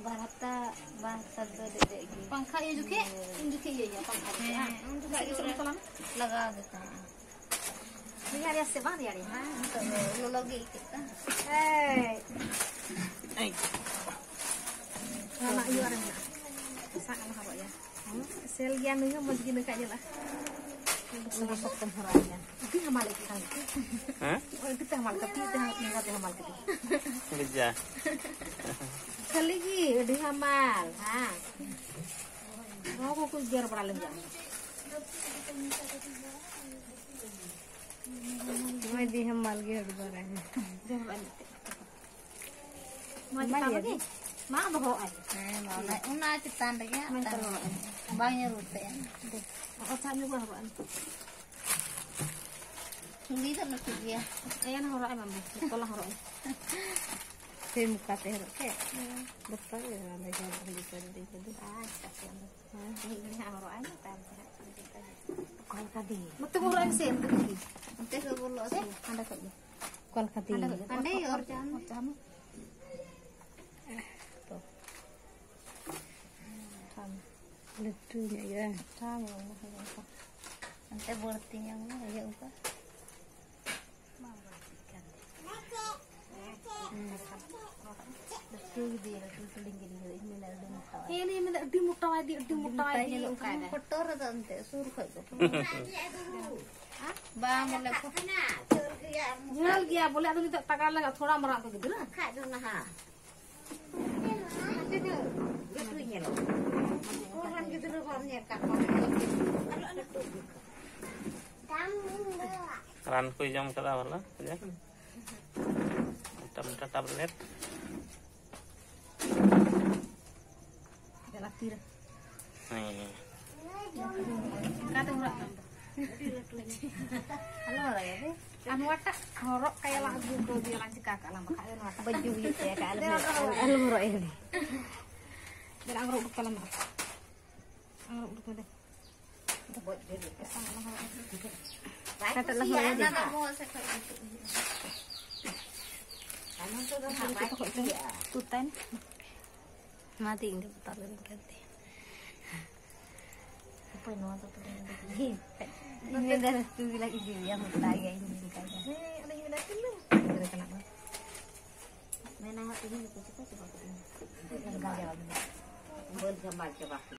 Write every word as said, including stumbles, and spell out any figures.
ᱵᱟᱨ ᱦᱟᱯᱛᱟ, ᱵᱟᱨ ᱦᱟᱯᱛᱟ ᱫᱚ ᱫᱮᱡ ᱜᱮ᱾ ᱯᱟᱝᱠᱷᱟ ᱤᱭᱟᱹ ᱡᱚᱠᱷᱮᱡ, ᱩᱱ ᱡᱚᱠᱷᱮᱡ ᱤᱭᱟᱹᱭᱟ ᱯᱟᱝᱠᱷᱟ ᱡᱚᱠᱷᱮᱡ, ᱦᱮᱸ, ᱦᱮᱸ᱾ ᱩᱱ ᱡᱚᱠᱷᱮᱡ ᱞᱟᱜᱟᱣ ᱜᱮ ᱛᱟᱦᱮᱸᱜᱼᱟ᱾ ᱨᱮᱭᱟᱲ ᱨᱮᱭᱟᱲ ᱥᱮ ᱵᱟᱝ ᱨᱮᱭᱟᱲ ᱜᱮ? ᱦᱮᱸ, ᱱᱤᱛᱚᱜ ᱫᱚ ᱞᱚᱞᱚ ᱜᱮ ᱟᱹᱭᱠᱟᱹᱜ ᱠᱟᱱᱟ᱾ ᱦᱮᱸ᱾ ᱚᱱᱟ ᱤᱭᱟᱹ ᱨᱮ ᱢᱮᱱᱟᱜᱼᱟ᱾ ᱥᱟᱜ ᱟᱞᱚ ᱦᱚᱨᱚᱜ ᱭᱟ᱾ ᱦᱮᱸ, ᱥᱮᱞ ᱜᱮᱭᱟ ᱱᱩᱭ ᱦᱚᱸ, ᱢᱚᱡᱽ ᱜᱮ ᱱᱩᱭ ᱠᱷᱟᱡ ᱧᱮᱞᱚᱜᱼᱟ᱾ ᱩᱱᱤ ᱫᱚ ᱥᱚᱠᱛᱚᱢ ᱦᱚᱨᱚᱜ ᱟᱭᱟ᱾ ᱟᱹᱰᱤ ᱦᱟᱢᱟᱞ ᱟᱹᱭᱠᱟᱹᱜ ᱠᱟᱱ ᱜᱮ᱾ ᱦᱮᱸ? ᱳᱭ, ᱟᱹᱰᱤ ᱛᱮ ᱦᱟᱢᱟᱞ ᱠᱟᱹᱴᱤᱡ ᱛᱮ ᱦᱟᱢᱟᱞ ᱠᱟᱹᱴᱤᱡ᱾ ᱵᱩᱡᱟ᱾ ᱠᱷᱟᱹᱞᱤ ᱜᱮ ᱟᱹᱰᱤ ᱦᱟᱢᱟᱞ, ᱦᱮᱸ᱾ ᱱᱚᱣᱟ ᱠᱚ ᱠᱚ ᱜᱮᱨ ᱵᱟᱲᱟ ᱞᱮᱱ ᱜᱮᱭᱟ᱾ ᱢᱚᱡᱽ ᱫᱤ ᱦᱟᱢᱟᱞ ᱜᱮ ᱦᱩᱰᱩ ᱵᱟᱨᱟ ᱜᱮ᱾ ᱢᱚᱡᱽ ᱢᱟ ᱜᱮ᱾ ᱢᱟ ᱫᱚᱦᱚ ᱟᱭ᱾ ᱦᱮᱸ, ᱢᱟ ᱚᱱᱟ, ᱚᱱᱟ ᱪᱮᱛᱟᱱ ᱨᱮᱜᱮ ᱦᱟᱸᱜ ᱢᱟ ᱛᱟᱦᱮᱱᱟ᱾ ᱫᱚᱦᱚ ᱟᱭ᱾ ᱵᱟᱝ ᱧᱩᱨᱩ ᱛᱟᱭᱟ᱾ ᱚ, ᱟᱪᱪᱷᱟ, ᱟᱢ ᱜᱮ ᱵᱟᱝ ᱦᱚᱨᱚᱜ ᱟᱭ᱾ ᱩᱱᱤ ᱫᱚ ᱞᱟᱹᱴᱩ ᱜᱮᱭᱟ᱾ ᱮᱱ ᱦᱚᱨᱚᱜ ᱟᱭ ᱢᱟᱢᱤ, ᱡᱚᱛᱚ ᱞᱟᱝ ᱦᱚᱨᱚᱜ ᱟᱭ᱾ ᱥᱮ ᱢᱚᱠᱟ ᱛᱮ ᱦᱚᱨᱚᱜ ᱠᱮᱫ? ᱦᱮᱸ᱾ ᱫᱚᱨᱠᱟᱨ ᱜᱮ ᱵᱟᱝ, ᱟᱸᱡᱚᱢ ᱵᱟᱝ ᱦᱤᱡᱩᱜ ᱠᱟᱱ ᱛᱤᱧ ᱛᱮᱫᱚ᱾ ᱟᱪᱪᱷᱟ, ᱟᱪᱪᱷᱟ᱾ ᱦᱮᱸ᱾ ᱢᱤᱫ ᱜᱷᱟᱹᱲᱤᱡ ᱦᱟᱸᱜ ᱦᱚᱨᱚᱜ ᱟᱭ ᱢᱮ, ᱛᱟᱭᱚᱢ ᱛᱮ ᱦᱟᱸᱜ ᱪᱮᱫ ᱞᱮᱠᱟ ᱦᱩᱭᱩᱜᱼᱟ᱾ ᱚᱠᱟ ᱞᱮᱠᱟ ᱫᱤ? ᱱᱚᱛᱮ ᱵᱚᱱ ᱦᱚᱨᱚᱜ ᱟᱭ ᱢᱮᱥᱮ, ᱱᱚᱛᱮ ᱠᱷᱚᱱ ᱜᱮ᱾ ᱱᱚᱛᱮ ᱠᱷᱚᱱ ᱵᱚᱞᱚᱜᱼᱟ ᱥᱮ? ᱦᱟᱸᱰᱮ ᱠᱷᱚᱱ ᱜᱮ᱾ ᱚᱠᱟ ᱞᱮᱠᱟ ᱫᱤ? ᱦᱟᱸᱰᱮ ᱠᱷᱚᱱ ᱜᱮ᱾ ᱦᱟᱸᱰᱮ ᱚᱨ ᱪᱟᱞ ᱢᱮ᱾ ᱚᱨ ᱪᱟᱞ ᱢᱮ᱾ ᱛᱚ᱾ ᱴᱷᱟᱢ᱾ ᱞᱟᱹᱴᱩ ᱧᱚᱜ ᱜᱮ᱾ ᱴᱷᱟᱢ ᱧᱚᱜ ᱢᱮ, ᱦᱳᱭ ᱚᱱᱠᱟ᱾ ᱚᱱᱛᱮ ᱵᱟᱹᱲᱛᱤ ᱧᱚᱜ ᱢᱮ, ᱦᱩᱭᱩᱜ ᱚᱱᱠᱟ᱾ ᱵᱟᱝ ᱵᱟᱹᱲᱛᱤᱜ ᱠᱟᱱ ᱛᱤᱧᱟ᱾ ᱦᱩᱸ᱾ ᱞᱟᱹᱴᱩ ᱜᱮ ᱫᱤᱭᱮ, ᱞᱟᱹᱴᱩ ᱞᱟᱹᱴᱩ ᱞᱤᱧ ᱜᱤᱰᱤ ᱠᱟᱫᱟ᱾ ᱤᱧ ᱢᱮᱱᱟ ᱟᱹᱰᱤ ᱢᱚᱴᱟ ᱦᱮᱸ, ᱤᱧ ᱢᱮᱱᱫᱟ ᱟᱹᱰᱤ ᱢᱚᱴᱟᱣᱟᱭ ᱫᱤ, ᱟᱹᱰᱤ ᱢᱚᱴᱟᱣᱟᱭ ᱫᱤ, ᱧᱮᱞᱚᱜ ᱚᱱᱠᱟᱭ ᱠᱟᱱᱟ ᱫᱟᱭ᱾ ᱯᱷᱳᱴᱳ ᱨᱮᱫᱚ ᱮᱱᱛᱮ ᱥᱩᱨ ᱠᱷᱚᱡ ᱫᱚ᱾ ᱵᱟᱝ ᱵᱚᱞᱮ ᱯᱷᱳ- ᱡᱷᱟᱹᱞ ᱜᱮᱭᱟ ᱵᱚᱞᱮ, ᱟᱫᱚ ᱱᱤᱛᱚᱜ ᱴᱟᱠᱟ ᱞᱟᱜᱟᱜ ᱛᱷᱚᱲᱟ ᱢᱟᱨᱟᱝ ᱠᱚ ᱜᱤᱫᱽᱨᱟᱹ᱾ ᱠᱷᱟᱡ ᱫᱚ ᱱᱟᱦᱟᱜ᱾ ᱞᱟᱹᱴᱩᱭ ᱧᱮᱞᱚᱜ᱾ ᱦᱚᱲ ᱨᱮᱱ ᱜᱤᱫᱽᱨᱟᱹ ᱵᱟᱢ ᱧᱮᱞ ᱠᱟᱜ ᱠᱚᱣᱟ᱾ ᱨᱟᱱ ᱠᱚᱭ ᱡᱚᱢ ᱠᱟᱫᱟ ᱵᱷᱟᱞᱟ, ᱵᱩᱡᱷᱟᱹᱣ? ᱢᱚᱴᱟ ᱢᱚᱴᱟ ᱴᱟᱵᱞᱮᱴ᱾ ᱪᱟᱞᱟᱜ ᱛᱤᱨᱮ? ᱦᱮᱸ᱾ ᱚᱠᱟᱛᱮᱢ ᱨᱟᱜ ᱠᱟᱱ ᱫᱚ? ᱟᱞᱚ ᱦᱚᱨᱚᱜ ᱭᱟ ᱫᱮ᱾ ᱟᱨ ᱱᱚᱣᱟᱴᱟᱜ ᱦᱚᱨᱚᱜ ᱠᱟᱭᱟ ᱞᱟᱝ ᱟᱹᱜᱩ ᱠᱟᱣᱫᱮᱭᱟ ᱞᱟᱝ ᱪᱤᱠᱟ ᱠᱟᱜᱼᱟ ᱞᱟᱝ ᱵᱟᱠᱷᱟᱡ ᱫᱚ ᱱᱚᱣᱟᱴᱟᱜ᱾ ᱵᱟᱹᱧ ᱡᱩᱜᱽ ᱞᱮᱫ ᱛᱟᱭᱟ ᱠᱟ, ᱟᱞᱚᱢ ᱦᱚᱨᱚᱜ ᱟᱭᱟ ᱫᱮ᱾ ᱫᱮᱞᱟ ᱟᱝᱨᱚᱵ ᱩᱰᱩᱠ ᱛᱟᱞᱟᱝ ᱢᱮ᱾ ᱟᱝᱨᱚᱵ ᱩᱰᱩᱠ ᱢᱮ ᱫᱮ᱾ ᱵᱟᱭ ᱠᱟᱴᱟ ᱞᱟᱦᱟ ᱠᱩᱥᱤᱭᱟᱜᱼᱟ, ᱨᱮ ᱚᱱᱟ ᱫᱚ ᱵᱚᱦᱚᱜ ᱥᱮᱫ ᱠᱷᱚᱡ ᱜᱮ ᱛᱩᱫ ᱦᱩᱭᱩᱜᱼᱟ᱾ ᱱᱚᱛᱮ ᱫᱚ ᱦᱟᱸᱜ ᱵᱟᱭ ᱴᱷᱤᱠ ᱜᱮᱭᱟ᱾ ᱛᱩᱫ ᱛᱟᱭ ᱢᱮ᱾ ᱢᱟ ᱫᱤ, ᱤᱧ ᱫᱚ ᱵᱚᱛᱚᱨ ᱜᱮ ᱠᱟᱱ ᱛᱤᱧᱟ᱾ ᱚᱠᱚᱭ ᱱᱚᱣᱟ ᱫᱚ ᱛᱚᱵᱮ? ᱤᱧ ᱢᱮᱱᱫᱟ, ᱛᱩᱭ ᱞᱟᱹᱜᱤᱫ ᱤᱫᱤᱭᱟ, ᱢᱚᱴᱟ ᱜᱮᱭᱟ, ᱤᱧ ᱫᱚ ᱚᱱᱠᱟ ᱜᱮᱭᱟ᱾ ᱦᱮᱸ, ᱚᱱᱟᱧ ᱢᱮᱱᱟ, ᱛᱤᱱᱟᱹᱜ? ᱜᱤᱫᱽᱨᱟᱹ ᱠᱟᱱᱟ ᱠᱚ᱾ ᱢᱮᱱᱟ ᱦᱟᱸᱜ, ᱛᱮᱦᱮᱧ ᱫᱚᱠᱚ ᱪᱤᱠᱟᱹ ᱪᱟᱵᱟ ᱠᱮᱫ ᱤᱧ? ᱚᱱᱠᱟ ᱜᱮ ᱵᱟᱝ ᱦᱩᱭᱩᱜᱼᱟ᱾ ᱵᱟᱹᱧ ᱥᱟᱢᱵᱟᱲ ᱪᱟᱵᱟ ᱠᱮᱫ᱾